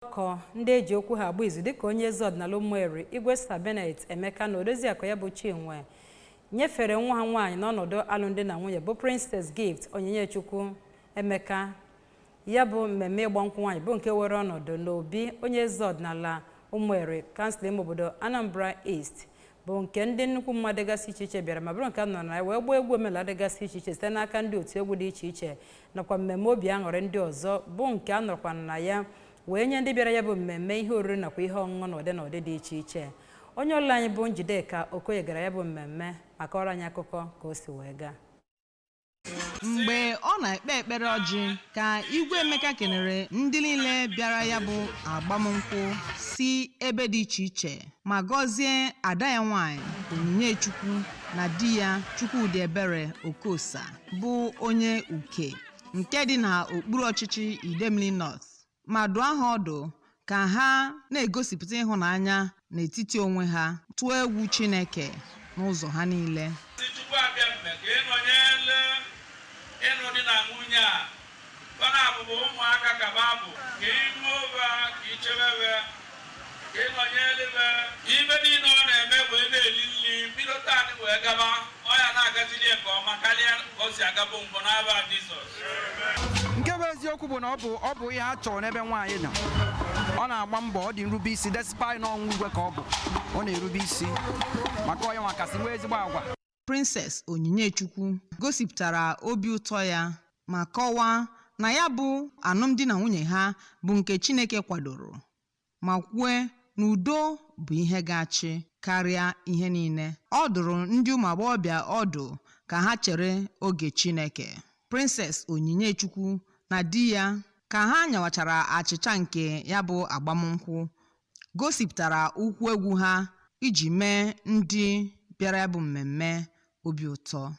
Ọgbakọ ndị eji okwu ha agba izu dịka onye eze ọdịnala Ụmụeri, Igwe Sir Bennett Emeka, na odoziakụ ya bụ Chinwe nyefere nwa ha nwaanyị n'ọnọdụ alụmdi na nwunye, bụ Princess Gift Onyinye-Chukwu Emeka. Ya bụ mmemme ịgba nkwụ nwaanyị bụ nke were ọnọdụ n'obi onye eze ọdịnala Ụmụeri, kansụl ime obodo Anambra East, bụ nke ndị nnukwu mmadụ dịgasị iche iche bịara ma bụrụ nke a nọrọ na ya wee gbaa egwu omenala dịgasị iche iche site n'aka ndị otu egwu dị iche iche, nakwa mmemme obi aṅụrị ndị ọzọ, bụ nke a nọrọkwa na ya wee nye ndị bịara ya bụ mmemme ihe oriri nakwa ihe ọṅụṅụ n'ụdị na ụdị dị iche iche. Onye ọlụ anyị bụ Njideka Okoye gara ya bụ mmemme maka ọrụ anyị akụkọ ka o si wee gaa. Mgbe ọ na-ekpe ekpere ọjị ka Igwe Emeka kenere ndị niile bịara ya bụ agbamnkwụ si ebe dị iche iche, ma gọzie ada ya nwaanyị Onyinye-Chukwu na di ya Chukwudị Ebere Okosa, bụ onye Uke nke dị n'okpuru ọchịchị Idemili North, ma dụọ ha ọdụ ka ha na-egosipụta ịhụnanya n'etiti onwe ha, tụọ egwu Chineke n'ụzọ ha niile. Si Chukwu abịa mme ka ịnọnyere ịnụ di na nwunye a ọ na-abụbụ ụmụaka ka ba bụ ka iruo ba, ka ichebebe, ka ịnọnyere be ibe niile ọ na-eme wee na-eli nri bido taa wee gaba. Ọ ya na-agaziri ya nke ọma karịa ka o si agabụ mbụ n'aba Jizọs. Nke bụ eziokwu bụ na ọ bụ ihe a chọrọ n'ebe nwaanyị nọ. Ọ na-agba mbọ, ọ dị nrube isi, despite n'ọnwụ igwe ka ọ bụ, ọ na-erube isi maka onye nwa kasị nwee ezigbo agwa. Princess Onyinye-Chukwu gosipụtara obi ụtọ ya ma kọwaa na ya bụ alụmdi na nwunye ha bụ nke Chineke kwadoro, ma kwue na udo bụ ihe ga-achị karịa ihe niile. Ọ dụrụ ndị ụmụ agbọghọbịa ọdụ ka ha chere oge Chineke. Princess Onyinye-Chukwu na di ya, ka ha nyawachara achịcha nke ya bụ agbamnkwụ, gosipụtara ụkwụ egwu ha iji mee ndị bịara ya bụ mmemme obi ụtọ.